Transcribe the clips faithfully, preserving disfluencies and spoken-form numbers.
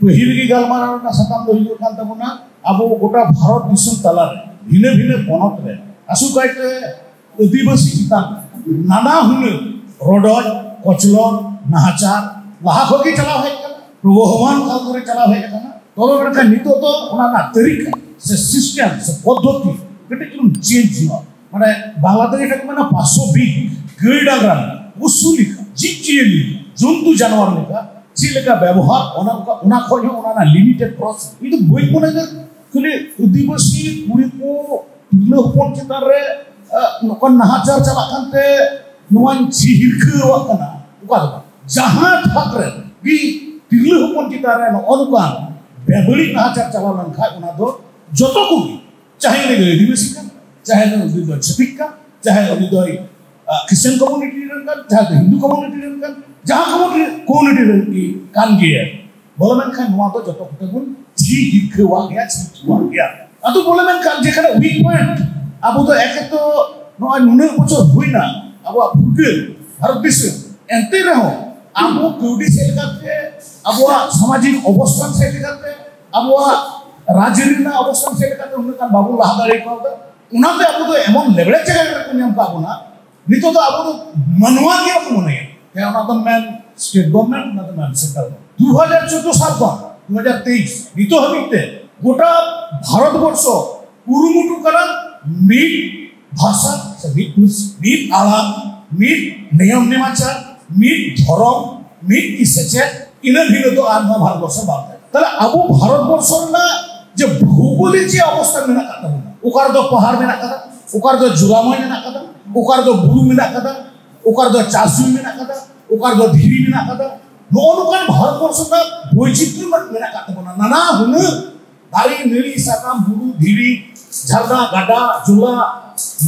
ᱯᱟᱹᱦᱤᱞ ᱜᱮ ᱜᱟᱞᱢᱟᱨᱟᱣ ᱨᱮᱱᱟᱜ ᱥᱟᱛᱟᱢ ᱫᱚ ᱦᱩᱭᱩᱜ ᱠᱟᱱ ᱛᱟᱵᱚᱱᱟ, ᱟᱵᱚ ᱜᱚᱴᱟ ᱵᱷᱟᱨᱚᱛ ᱫᱤᱥᱚᱢ ᱛᱟᱞᱟᱨᱮ ᱵᱷᱤᱱᱟᱹ ᱵᱷᱤᱱᱟᱹ ᱯᱚᱱᱚᱛ ᱨᱮ ᱟᱥᱩᱠᱟᱭᱛᱮ ᱟᱹᱫᱤᱵᱟᱹᱥᱤ ᱪᱮᱛᱟᱱ ᱱᱟᱱᱟ ᱦᱩᱱᱟᱹᱨ ᱨᱚᱰᱚᱡ, ᱠᱚᱪᱞᱚᱱ, ᱱᱟᱦᱟᱪᱟᱨ ᱞᱟᱦᱟ ᱠᱷᱚᱱ ᱜᱮ ᱪᱟᱞᱟᱣ ᱦᱮᱡ ᱟᱠᱟᱱᱟ, ᱯᱨᱚᱵᱚᱦᱚᱢᱟᱱ ᱠᱟᱞ ᱫᱷᱚᱨᱮ ᱪᱟᱞᱟᱣ ᱦᱮᱡ ᱟᱠᱟᱱᱟ᱾ ᱛᱚᱵᱮ ᱢᱮᱱᱠᱷᱟᱱ ᱱᱤᱛᱚᱜ ᱫᱚ ᱚᱱᱟ ᱨᱮᱱᱟᱜ ᱛᱟᱹᱨᱤᱠᱟ ᱥᱮ system ᱥᱮ ᱯᱚᱫᱽᱫᱷᱚᱛᱤ ᱠᱟᱹᱴᱤᱡ ᱪᱩᱞᱩᱝ change ᱦᱩᱭᱩᱜᱼᱟ᱾ ᱢᱟᱱᱮ ᱵᱟᱝᱞᱟ ᱛᱮ ᱡᱮᱴᱟ ᱠᱚ ᱢᱮᱱᱟ ᱯᱟᱥᱚᱵᱤᱠ, ᱜᱟᱹᱭ ᱰᱟᱝᱨᱟ ᱞᱮᱠᱟ, ᱯᱚᱥᱩ ᱞᱮᱠᱟ, ᱡᱤᱵᱽ ᱡᱤᱭᱟᱹᱞᱤ ᱞᱮᱠᱟ, ᱡᱚᱱᱛᱩ ᱡᱟᱱᱣᱟᱨ ᱞᱮᱠᱟ ᱪᱮᱫ ᱞᱮᱠᱟ ᱵᱮᱵᱚᱦᱟᱨ, ᱚᱱᱟ ᱚᱱᱠᱟ, ᱚᱱᱟ ᱠᱷᱚᱱ ᱦᱚᱸ ᱚᱱᱟ ᱨᱮᱱᱟᱜ limited process᱾ ᱤᱧ ᱫᱚ ᱵᱟᱹᱧ ᱢᱚᱱᱮᱭᱟ ᱠᱷᱟᱹᱞᱤ ᱟᱹᱫᱤᱵᱟᱹᱥᱤ ᱠᱩᱲᱤ ᱠᱚ, ᱛᱤᱨᱞᱟᱹ ᱦᱚᱯᱚᱱ ᱪᱮᱛᱟᱱ ᱨᱮ, ᱟᱜ, ᱱᱚᱝᱠᱟᱱ ᱱᱟᱦᱟᱪᱟᱨ ᱪᱟᱞᱟᱜ ᱠᱟᱱᱛᱮ ᱱᱚᱣᱟᱧ ᱪᱤ ᱦᱤᱨᱠᱷᱟᱹᱣᱟᱜ ᱠᱟᱱᱟ, ᱚᱱᱠᱟ ᱫᱚ ᱵᱟᱝ᱾ ᱡᱟᱦᱟᱸ ᱛᱷᱟᱠ ᱨᱮ ᱜᱮ ᱛᱤᱨᱞᱟᱹ ᱦᱚᱯᱚᱱ ᱪᱮᱛᱟᱱ ᱨᱮ ᱱᱚᱜᱼᱚ ᱱᱚᱝᱠᱟᱱ ᱵᱮᱵᱟᱹᱲᱤᱡ ᱱᱟᱦᱟᱪᱟᱨ ᱪᱟᱞᱟᱣ ᱞᱮᱱᱠᱷᱟᱱ ᱚᱱᱟ ᱫᱚ ᱡᱚᱛᱚ ᱠᱚᱜᱮ, ᱪᱟᱦᱮ ᱩᱱᱤ ᱫᱚ ᱟᱹᱫᱤᱵᱟᱹᱥᱤ ᱠᱟᱱ, ᱪᱟᱦᱮ ᱩᱱᱤ ᱫᱚ ᱪᱷᱟᱹᱛᱤᱠ ᱠᱟᱱ, ᱪᱟᱦᱮ ᱩᱱᱤ ᱫᱚ, ᱟ, Christian community ᱨᱮᱱ ᱠᱟᱱ, ᱪᱟᱦᱮ ᱫᱚ ᱦᱤᱱᱫᱩ community ᱨᱮᱱ ᱠᱟᱱ, ᱡᱟᱦᱟᱸ community, community ᱨᱮᱱ ᱜᱮ ᱠᱟᱱ ᱜᱮᱭᱟ, ᱵᱚᱞᱮ ᱢᱮᱱᱠᱷᱟᱱ ᱱᱚᱣᱟ ᱫᱚ ᱡᱚᱛᱚ ᱠᱚᱛᱮ ᱵᱚᱱ ᱪᱤ ᱦᱤᱨᱠᱷᱟᱹᱣᱟᱜ ᱜᱮᱭᱟ, ᱪᱤ ᱦᱤᱨᱠᱷᱟᱹᱣᱟᱜ ᱜᱮᱭᱟ᱾ ᱟᱫᱚ ᱵᱚᱞᱮ ᱢᱮᱱᱠᱷᱟᱱ ᱡᱮᱠᱷᱟᱱᱮ weak point, ᱟᱵᱚ ᱫᱚ ᱮᱠᱮ ᱛᱚ ᱱᱚᱜᱼᱚᱭ ᱱᱩᱱᱟᱹᱜ ᱵᱚᱪᱷᱚᱨ ᱦᱩᱭᱱᱟ ᱟᱵᱚᱣᱟᱜ ᱯᱷᱩᱨᱜᱟᱹᱞ ᱵᱷᱟᱨᱚᱛ ᱫᱤᱥᱚᱢ, ᱮᱱᱛᱮ ᱨᱮᱦᱚᱸ ᱟᱵᱚ ᱠᱟᱹᱣᱰᱤ ᱥᱮᱫ ᱞᱮᱠᱟᱛᱮ, ᱟᱵᱚᱣᱟᱜ ᱥᱟᱢᱟᱡᱤᱠ ᱚᱵᱚᱥᱛᱷᱟᱱ ᱥᱮᱫ ᱞᱮᱠᱟᱛᱮ, ᱟᱵᱚᱣᱟᱜ ᱨᱟᱡᱽᱟᱹᱨᱤ ᱨᱮᱱᱟᱜ ᱚᱵᱚᱥᱛᱷᱟᱱ ᱥᱮᱫ ᱞᱮᱠᱟᱛᱮ ᱩᱱᱟᱹᱜ ᱜᱟᱱ ᱵᱟᱵᱚᱱ ᱞᱟᱦᱟ ᱫᱟᱲᱮ ᱠᱟᱣᱫᱟ᱾ ᱚᱱᱟᱛᱮ ᱟᱵᱚ ᱫᱚ ᱮᱢᱚᱱ ᱞᱮᱵᱲᱮ ᱡᱟᱭᱜᱟ ᱨᱮ ᱠᱚ ᱧᱟᱢ ᱠᱟᱜ ᱵᱚᱱᱟ, ᱱᱤᱛᱚᱜ ᱫᱚ ᱟᱵᱚ ᱫᱚ ᱢᱟᱱᱣᱟ ᱜᱮ ᱵᱟᱠᱚ ᱢᱚᱱᱮᱭᱟ᱾ ᱦᱮᱸ, ᱚᱱᱟ ᱫᱚ ᱢᱮᱱ state government, ᱚᱱᱟ ᱫᱚ ᱢᱮᱱ central government᱾ ᱫᱩ ᱦᱟᱡᱟᱨ ᱪᱳᱫᱽᱫᱳ ᱥᱟᱞ ᱠᱷᱚᱱ ᱫᱩ ᱦᱟᱡᱟᱨ ᱛᱮᱭᱤᱥ ᱱᱤᱛᱚᱜ ᱦᱟᱹᱵᱤᱡ ᱛᱮ ᱜᱚᱴᱟ ᱵᱷᱟᱨᱚᱛ ᱵᱚᱨᱥᱚ ᱠᱩᱨᱩᱢᱩᱴᱩ ᱠᱟᱱᱟ ᱢᱤᱫ ᱵᱷᱟᱥᱟ ᱥᱮ ᱢᱤᱫ ᱯᱟᱹᱨᱥᱤ, ᱢᱤᱫ ᱟᱲᱟᱝ, ᱢᱤᱫ ᱱᱤᱭᱚᱢ ᱱᱮᱢᱟᱪᱟᱨ, ᱢᱤᱫ ᱫᱷᱚᱨᱚᱢ, ᱢᱤᱫ ᱜᱮ ᱥᱮᱪᱮᱫ, ᱤᱱᱟᱹ ᱵᱷᱤᱱᱟᱹ ᱫᱚ ᱟᱨ ᱱᱚᱣᱟ ᱵᱷᱟᱨᱚᱛ ᱵᱚᱨᱥᱚ ᱵᱟᱝ ᱠᱟᱱᱟ᱾ ᱛᱟᱦᱞᱮ ᱟᱵᱚ ᱵᱷᱟᱨᱚᱛ ᱵᱚᱨᱥᱚ ᱨᱮᱱᱟᱜ ᱡᱮ ᱵᱷᱳᱣᱜᱳᱞᱤᱠ ᱡᱮ ᱚᱵᱚᱥᱛᱷᱟ ᱢᱮᱱᱟᱜ ᱟᱠᱟᱫ ᱛᱟᱵᱚᱱᱟ, ᱚᱠᱟ ᱨᱮᱫᱚ ᱯᱟᱦᱟᱲ ᱢᱮᱱᱟᱜ ᱟᱠᱟᱫᱟ, ᱚᱠᱟ ᱨᱮᱫᱚ ᱡᱚᱞᱟᱢᱚᱭ ᱢᱮᱱᱟᱜ ᱟᱠᱟᱫᱟ, ᱚᱠᱟ ᱨᱮᱫᱚ ᱵᱩᱨᱩ ᱢᱮᱱᱟᱜ ᱟᱠᱟᱫᱟ, ᱚᱠᱟ ᱨᱮᱫᱚ ᱪᱟᱥ ᱡᱩᱢᱤ ᱢᱮᱱᱟᱜ ᱟᱠᱟᱫᱟ, ᱚᱠᱟ ᱨᱮᱫᱚ ᱫᱷᱤᱨᱤ ᱢᱮᱱᱟᱜ ᱟᱠᱟᱫᱟ, ᱱᱚᱜᱼᱚ ᱱᱚᱝᱠᱟᱱ ᱵᱷᱟᱨᱚᱛ ᱵᱚᱨᱥᱚ ᱨᱮᱱᱟᱜ ᱵᱳᱭᱪᱤᱛᱨᱚ ᱢᱮᱱᱟᱜ ᱟᱠᱟᱫ ᱛᱟᱵᱚᱱᱟ, ᱱᱟᱱᱟ ᱦᱩᱱᱟᱹᱨ ᱫᱟᱨᱮ, ᱱᱟᱹᱲᱤ, ᱥᱟᱠᱟᱢ, ᱵᱩᱨᱩ, ᱫᱷᱤᱨᱤ, ᱡᱷᱟᱨᱱᱟ, ᱜᱟᱰᱟ, ᱡᱚᱞᱟ,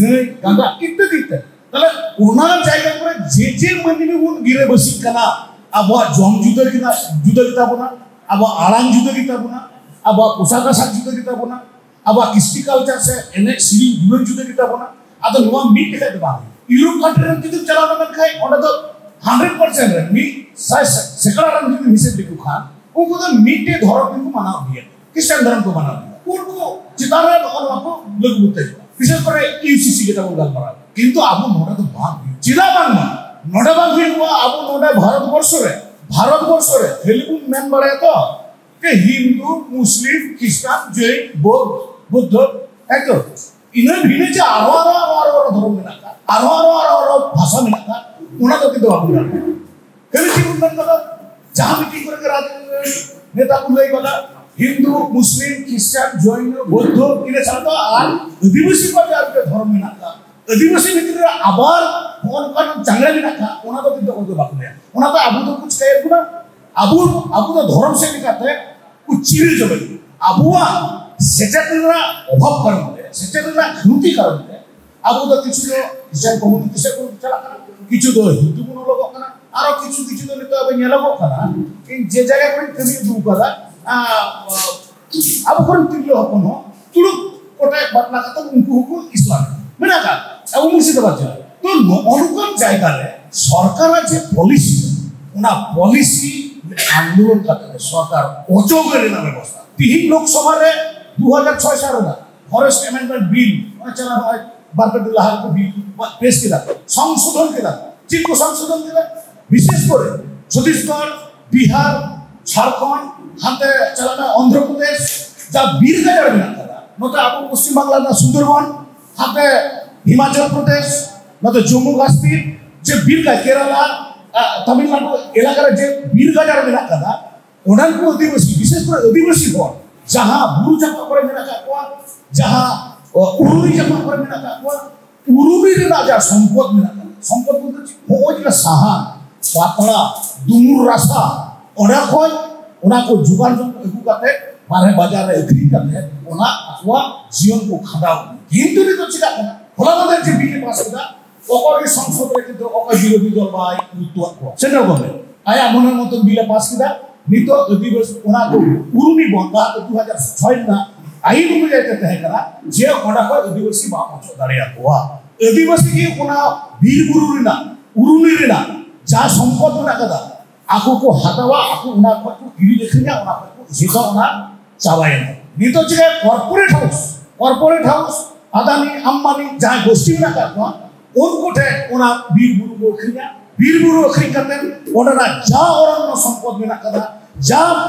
ᱱᱟᱹᱭ, ᱜᱟᱰᱟ ᱤᱛᱛᱟᱫᱤ ᱤᱛᱛᱟᱫᱤ᱾ ᱛᱟᱦᱞᱮ ᱚᱱᱟ ᱡᱟᱭᱜᱟ ᱠᱚᱨᱮ ᱡᱮ ᱡᱮ ᱢᱟᱹᱱᱢᱤ ᱵᱚᱱ ᱜᱤᱨᱟᱹᱵᱟᱹᱥᱤᱜ ᱠᱟᱱᱟ, ᱟᱵᱚᱣᱟᱜ ᱡᱚᱢ ᱡᱩᱫᱟᱹ ᱜᱮ-, ᱡᱩᱫᱟᱹ ᱜᱮᱛᱟ ᱵᱚᱱᱟ, ᱟᱵᱚᱣᱟᱜ ᱟᱲᱟᱝ ᱡᱩᱫᱟᱹ ᱜᱮᱛᱟ ᱵᱚᱱᱟ, ᱟᱵᱚᱣᱟᱜ ᱯᱳᱥᱟᱠ ᱟᱥᱟᱠ ᱡᱩᱫᱟᱹ ᱜᱮᱛᱟ ᱵᱚᱱᱟ, ᱟᱵᱚᱣᱟᱜ ᱠᱨᱤᱥᱴᱤ culture ᱥᱮ ᱮᱱᱮᱡ ᱥᱮᱨᱮᱧ ᱫᱩᱨᱟᱹᱝ ᱡᱩᱫᱟᱹ ᱜᱮᱛᱟ ᱵᱚᱱᱟ᱾ ᱟᱫᱚ ᱱᱚᱣᱟ ᱢᱤᱫ ᱞᱮᱠᱷᱟᱡ ᱫᱚ ᱵᱟᱝ ᱦᱩᱭᱩᱜᱼᱟ᱾ ᱤᱭᱩᱨᱳᱯ country ᱨᱮ ᱡᱩᱫᱤᱢ ᱪᱟᱞᱟᱣ ᱞᱮᱱᱠᱷᱟᱱ ᱚᱸᱰᱮ ᱫᱚ hundred percent ᱨᱮ ᱢᱤᱫ ᱥᱟᱭ ᱥᱮᱠᱲᱟ ᱨᱮ ᱡᱩᱫᱤᱢ ᱦᱤᱥᱟᱹᱵ ᱞᱮᱠᱚ ᱠᱷᱟᱱ ᱩᱱᱠᱩ ᱫᱚ ᱢᱤᱫᱴᱮᱡ ᱫᱷᱚᱨᱚᱢ ᱜᱮᱠᱚ ᱢᱟᱱᱟᱣ ᱜᱮᱭᱟ, ᱠᱷᱨᱤᱥᱴᱟᱱ ᱫᱷᱚᱨᱚᱢ ᱠᱚ ᱢᱟᱱᱟᱣ ᱜᱮᱭᱟ᱾ ᱩᱱᱠᱩ ᱪᱮᱛᱟᱱ ᱨᱮ ᱱᱚᱜᱼᱚ ᱱᱚᱣᱟ ᱠᱚ ᱞᱟᱹᱜᱩ ᱩᱛᱟᱹᱨᱚᱜᱼᱟ, ᱵᱤᱥᱮᱥ ᱠᱚᱨᱮ ᱤᱭᱩ ᱥᱤ ᱥᱤ ᱡᱮᱴᱟ ᱵᱚᱱ ᱜᱟᱞᱢᱟᱨᱟᱣ᱾ ᱠᱤᱱᱛᱩ ᱟᱵᱚ ᱱᱚᱰᱮ ᱫᱚ ᱵᱟᱝ ᱦᱩᱭᱩᱜᱼᱟ᱾ ᱪᱮᱫᱟᱜ ᱵᱟᱝᱢᱟ ᱱᱚᱰᱮ ᱵᱟᱝ ᱦᱩᱭᱩᱜᱼᱟ? ᱟᱵᱚ ᱱᱚᱰᱮ ᱵᱷᱟᱨᱚᱛ ᱵᱚᱨᱥᱚ ᱨᱮ, ᱵᱷᱟᱨᱚᱛ ᱵᱚᱨᱥᱚ ᱨᱮ ᱠᱷᱟᱹᱞᱤ ᱵᱚᱱ ᱢᱮᱱ ᱵᱟᱲᱟᱭᱟ ᱛᱚ ᱡᱮ ᱦᱤᱱᱫᱩ, ᱢᱩᱥᱞᱤᱢ, ᱠᱷᱨᱤᱥᱴᱟᱱ, ᱡᱚᱭᱱ, ᱵᱳᱫᱷ, ᱵᱩᱫᱽᱫᱷᱚ, ᱮᱠᱫᱚᱢ ᱤᱱᱟᱹ ᱵᱷᱤᱱᱟᱹ ᱡᱮ ᱟᱨᱦᱚᱸ, ᱟᱨᱦᱚᱸ, ᱟᱨᱦᱚᱸ, ᱟᱨᱦᱚᱸ, ᱟᱨᱦᱚᱸ ᱫᱷᱚᱨᱚᱢ ᱢᱮᱱᱟᱜ ᱟᱠᱟᱫ, ᱟᱨᱦᱚᱸ, ᱟᱨᱦᱚᱸ, ᱟᱨᱦᱚᱸ, ᱟᱨᱦᱚᱸ ᱵᱷᱟᱥᱟ ᱢᱮᱱᱟᱜ ᱟᱠᱟᱫ, ᱚᱱᱟ ᱫᱚ ᱠᱤᱱᱛᱩ ᱵᱟᱵᱚᱱ ᱜᱟᱱ ᱠᱟᱱᱟ᱾ ᱠᱷᱟᱹᱞᱤ ᱪᱮᱫ ᱵᱚᱱ ᱢᱮᱱ ᱠᱟᱫᱟ, ᱡᱟᱦᱟᱸ ᱢᱤᱴᱤᱝ ᱠᱚᱨᱮ ᱜᱮ ᱨᱟᱡᱽ ᱱᱮᱛᱟ ᱠᱚ ᱞᱟᱹᱭ ᱠᱟᱫᱟ, ᱦᱤᱱᱫᱩ, ᱢᱩᱥᱞᱤᱢ, ᱠᱷᱨᱤᱥᱴᱟᱱ, ᱡᱚᱭᱱᱚ, ᱵᱳᱫᱽᱫᱷᱚ, ᱤᱱᱟᱹ ᱪᱷᱟᱲᱟ ᱫᱚ ᱟᱨ ᱟᱹᱫᱤᱵᱟᱹᱥᱤ ᱠᱚᱣᱟᱜ ᱡᱟᱦᱟᱸ ᱢᱤᱫᱴᱮᱱ ᱫᱷᱚᱨᱚᱢ ᱢᱮᱱᱟᱜ ᱟᱠᱟᱫ, ᱟᱹᱫᱤᱵᱟᱹᱥᱤ ᱵᱷᱤᱛᱨᱤ ᱨᱮ ᱟᱵᱟᱨ ᱱᱚᱜᱼᱚ ᱱᱚᱝᱠᱟᱱ ᱪᱟᱝᱲᱟ ᱢᱮᱱᱟᱜ ᱟᱠᱟᱫ, ᱚᱱᱟ ᱫᱚ ᱠᱤᱱᱛᱩ ᱚᱠᱚᱭ ᱫᱚ ᱵᱟᱠᱚ ᱞᱟᱹᱭᱟ᱾ ᱚᱱᱟᱛᱮ ᱟᱵᱚ ᱫᱚ ᱠᱚ ᱪᱤᱠᱟᱹᱭᱮᱫ ᱵᱚᱱᱟ, ᱟᱵᱚ, ᱟᱵᱚ ᱫᱚ ᱫᱷᱚᱨᱚᱢ ᱥᱮᱫ ᱞᱮᱠᱟᱛᱮ ᱠᱚ ᱪᱤᱨ ᱪᱟᱵᱟᱭᱮᱫ ᱵᱚᱱᱟ᱾ ᱟᱵᱚᱣᱟᱜ ᱥᱮᱪᱮᱫ ᱨᱮᱱᱟᱜ ᱚᱵᱷᱟᱵᱽ ᱠᱟᱨᱚᱱ ᱛᱮ, ᱥᱮᱪᱮᱫ ᱨᱮᱱᱟᱜ ᱠᱷᱟᱹᱢᱛᱤ ᱠᱟᱨᱚᱱ ᱛᱮ ᱟᱵᱚ ᱫᱚ ᱠᱤᱪᱷᱩ ᱫᱚ ᱠᱷᱨᱤᱥᱴᱟᱱ ᱠᱚᱢᱤᱭᱩᱱᱤᱴᱤ ᱥᱮᱫ ᱵᱚᱱ ᱪᱟᱞᱟᱜ ᱠᱟᱱᱟ, ᱠᱤᱪᱷᱩ ᱫᱚ ᱦᱤᱱᱫᱩ ᱵᱚᱱ ᱚᱞᱚᱜᱚᱜ ᱠᱟᱱᱟ, ᱟᱨᱚ ᱠᱤᱪᱷᱩ, ᱠᱤᱪᱷᱩ ᱫᱚ ᱱᱤᱛᱚᱜ ᱟᱵᱚ ᱧᱮᱞᱚᱜᱚᱜ ᱠᱟᱱᱟ, ᱤᱧ ᱡᱮ ᱡᱟᱭᱜᱟ ᱠᱷᱚᱱᱤᱧ ᱠᱟᱹᱢᱤ ᱟᱹᱜᱩ ᱠᱟᱫᱟ, ᱟᱸ, ᱟᱵᱚ ᱠᱚᱨᱮᱱ ᱛᱤᱨᱞᱟᱹ ᱦᱚᱯᱚᱱ ᱦᱚᱸ ᱛᱩᱲᱩᱠ ᱠᱚᱴᱮᱡ ᱵᱟᱯᱞᱟ ᱠᱟᱛᱮ ᱩᱱᱠᱩ ᱦᱚᱸᱠᱚ ᱤᱥᱞᱟᱢ ᱢᱮᱱᱟᱜ ᱟᱠᱟᱫ ᱟᱵᱚ ᱢᱩᱨᱥᱤᱫᱟᱵᱟᱫ ᱡᱮᱞᱟ᱾ ᱛᱚ, ᱱᱚᱜᱼᱚ ᱱᱚᱝᱠᱟᱱ ᱡᱟᱭᱜᱟ ᱨᱮ ᱥᱚᱨᱠᱟᱨᱟᱜ ᱡᱮ ᱯᱚᱞᱤᱥᱤ, ᱚᱱᱟ ᱯᱚᱞᱤᱥᱤ ᱟᱱᱫᱳᱞᱚᱱ ᱠᱟᱛᱮ ᱥᱚᱨᱠᱟᱨ ᱚᱪᱚᱜ ᱨᱮᱱᱟᱜ ᱵᱮᱵᱚᱥᱛᱷᱟ᱾ ᱛᱤᱦᱤᱧ ᱞᱳᱠᱥᱚᱵᱷᱟ ᱨᱮ ᱫᱩ ᱦᱟᱡᱟᱨ ᱪᱷᱚᱭ ᱥᱟᱞ ᱨᱮᱱᱟᱜ ᱯᱷᱚᱨᱮᱥᱴ ᱟᱢᱮᱱᱰᱢᱮᱱᱴ ᱵᱤᱞ, ᱚᱱᱟ ᱪᱟᱞᱟᱣ ᱱᱚᱜᱼᱚᱭ ᱵᱟᱨ ᱯᱮ ᱫᱤᱱ ᱞᱟᱦᱟ ᱨᱮᱠᱚ ᱵᱤᱞ ᱯᱮᱥ ᱠᱮᱫᱟ, ᱥᱚᱝᱥᱳᱫᱷᱚᱱ ᱠᱮᱫᱟ᱾ ᱪᱮᱫ ᱠᱚ ᱥᱚᱝᱥᱳᱫᱷᱚᱱ ᱠᱮᱫᱟ? ᱵᱤᱥᱮᱥ ᱠᱚᱨᱮ ᱪᱷᱚᱛᱤᱥᱜᱚᱲ, ᱵᱤᱦᱟᱨ, ᱡᱷᱟᱲᱠᱷᱚᱸᱰ, ᱦᱟᱱᱛᱮ ᱪᱟᱞᱟᱣᱱᱟ ᱚᱱᱫᱷᱨᱚ ᱯᱨᱚᱫᱮᱥ, ᱡᱟ ᱵᱤᱨ ᱜᱟᱡᱟᱲ ᱢᱮᱱᱟᱜ ᱠᱟᱫᱟ, ᱱᱚᱛᱮ ᱟᱵᱚ ᱯᱚᱥᱪᱤᱢ ᱵᱟᱝᱞᱟ ᱨᱮᱱᱟᱜ ᱥᱩᱱᱫᱚᱨᱵᱚᱱ, ᱦᱟᱱᱛᱮ ᱦᱤᱢᱟᱪᱚᱞ ᱯᱨᱚᱫᱮᱥ, ᱱᱚᱛᱮ ᱡᱚᱢᱢᱩ ᱠᱟᱥᱢᱤᱨ, ᱡᱮ ᱵᱤᱨ ᱜᱟ-, ᱠᱮᱨᱟᱞᱟ, ᱟ, ᱛᱟᱢᱤᱞᱱᱟᱲᱩ ᱮᱞᱟᱠᱟ ᱨᱮ ᱡᱮ ᱵᱤᱨ ᱜᱟᱡᱟᱲ ᱢᱮᱱᱟᱜ ᱠᱟᱫᱟ, ᱚᱱᱟ ᱠᱚ ᱟᱹᱫᱤᱵᱟᱹᱥᱤ, ᱵᱤᱥᱮᱥ ᱠᱚᱨᱮ ᱟᱹᱫᱤᱵᱟᱹᱥᱤ ᱦᱚᱲ ᱡᱟᱦᱟᱸ ᱵᱩᱨᱩ ᱪᱟᱯᱟ ᱠᱚᱨᱮ ᱢᱮᱱᱟᱜ ᱟᱠᱟᱫ ᱠᱚᱣᱟ, ᱡᱟᱦᱟᱸ, ᱚ, ᱩᱨᱩᱭ ᱪᱟᱯᱟ ᱠᱚᱨᱮ ᱢᱮᱱᱟᱜ ᱟᱠᱟᱫ ᱠᱚᱣᱟ, ᱩᱨᱩᱢᱤ ᱨᱮᱱᱟᱜ ᱡᱟᱦᱟᱸ ᱥᱚᱢᱯᱚᱫ ᱢᱮᱱᱟᱜ ᱠᱟᱫᱟ, ᱥᱚᱢᱯᱚᱫ ᱵᱚᱞᱛᱮ ᱪᱮᱫ? ᱦᱚᱸᱜᱼᱚᱭ ᱡᱮ ᱥᱟᱦᱟᱱ, ᱯᱟᱛᱲᱟ, ᱫᱩᱢᱩᱨ ᱨᱟᱥᱟ, ᱚᱸᱰᱮ ᱠᱷᱚᱱ ᱚᱱᱟ ᱠᱚ ᱡᱚᱜᱟᱲ ᱡᱚᱝ ᱟᱹᱜᱩ ᱠᱟᱛᱮ ᱵᱟᱨᱦᱮ ᱵᱟᱡᱟᱨ ᱨᱮ ᱟᱹᱠᱷᱨᱤᱧ ᱠᱟᱛᱮ ᱚᱱᱟ ᱟᱠᱚᱣᱟᱜ ᱡᱤᱭᱚᱱ ᱠᱚ ᱠᱷᱟᱸᱰᱟᱣ᱾ ᱠᱤᱱᱛᱩ ᱱᱤᱛᱚᱜ ᱪᱮᱠᱟᱜ ᱠᱟᱱᱟ? ᱦᱚᱞᱟ ᱢᱟᱫᱷᱮᱨ ᱡᱮ ᱵᱤᱞ ᱮ ᱯᱟᱥ ᱠᱮᱫᱟ, ᱚᱠᱚᱭ ᱜᱮ ᱥᱚᱝᱥᱚᱫ ᱨᱮ ᱠᱤᱱᱛᱩ ᱚᱠᱚᱭ ᱵᱤᱨᱳᱫᱷᱤ ᱫᱚᱞ ᱵᱟᱭ ᱜᱩᱨᱩᱛᱛᱚᱣᱟᱜ ᱠᱚᱣᱟ, ᱥᱮᱱᱴᱨᱟᱞ ᱜᱚᱵᱷᱚᱨᱱᱢᱮᱱᱴ ᱟᱭᱟᱜ ᱢᱚᱱᱮᱨ ᱢᱚᱛᱚᱱ ᱵᱤᱞ ᱮ ᱯᱟᱥ ᱠᱮᱫᱟ᱾ ᱱᱤᱛᱚᱜ ᱟᱹᱫᱤᱵᱟᱹᱥᱤ ᱚᱱᱟ ᱠᱚ ᱩᱨᱩᱢᱤ ᱵᱚᱱ ᱞᱟᱦᱟ ᱫᱩ ᱦᱟᱡᱟᱨ ᱪᱷᱚᱭ ᱨᱮᱱᱟᱜ ᱟᱭᱤᱱ ᱚᱱᱩᱡᱟᱭᱤ ᱛᱮ ᱛᱟᱦᱮᱸ ᱠᱟᱱᱟ ᱡᱮ ᱚᱸᱰᱮ ᱠᱷᱚᱱ ᱟᱹᱫᱤᱵᱟᱹᱥᱤ ᱵᱟᱢ ᱚᱪᱚᱜ ᱫᱟᱲᱮᱭᱟᱠᱚᱣᱟ᱾ ᱟᱹᱫᱤᱵᱟᱹᱥᱤ ᱜᱮ ᱚᱱᱟ ᱵᱤᱨ ᱵᱩᱨᱩ ᱨᱮᱱᱟᱜ, ᱩᱨᱩᱢᱤ ᱨᱮᱱᱟᱜ ᱡᱟᱦᱟᱸ ᱥᱚᱢᱯᱚᱫ ᱢᱮᱱᱟᱜ ᱠᱟᱫᱟ, ᱟᱠᱚ ᱠᱚ ᱦᱟᱛᱟᱣᱟ, ᱟᱠᱚ ᱚᱱᱟ ᱠᱷᱚᱱ ᱠᱚ ᱠᱤᱨᱤᱧ ᱟᱹᱠᱷᱨᱤᱧᱟ, ᱚᱱᱟ ᱠᱷᱚᱱ ᱠᱚ ᱡᱚᱛᱚ ᱚᱱᱟ ᱪᱟᱵᱟᱭᱮᱱᱟ᱾ ᱱᱤᱛᱚᱜ ᱪᱤᱠᱟᱹ corporate house, corporate house, Adani, Ambani ᱡᱟᱦᱟᱸᱭ ᱜᱳᱥᱴᱤ ᱢᱮᱱᱟᱜ ᱟᱠᱟᱫ ᱠᱚᱣᱟ, ᱩᱱᱠᱩ ᱴᱷᱮᱱ ᱚᱱᱟ ᱵᱤᱨ ᱵᱩᱨᱩ ᱠᱚ ᱟᱹᱠᱷᱨᱤᱧᱟ᱾ ᱵᱤᱨ ᱵᱩᱨᱩ ᱟᱹᱠᱷᱨᱤᱧ ᱠᱟᱛᱮ ᱚᱸᱰᱮᱱᱟᱜ ᱡᱟ ᱚᱨᱚᱱᱱᱚ ᱥᱚᱢᱯᱚᱫ ᱢᱮᱱᱟᱜ ᱟᱠᱟᱫᱟ, ᱡᱟ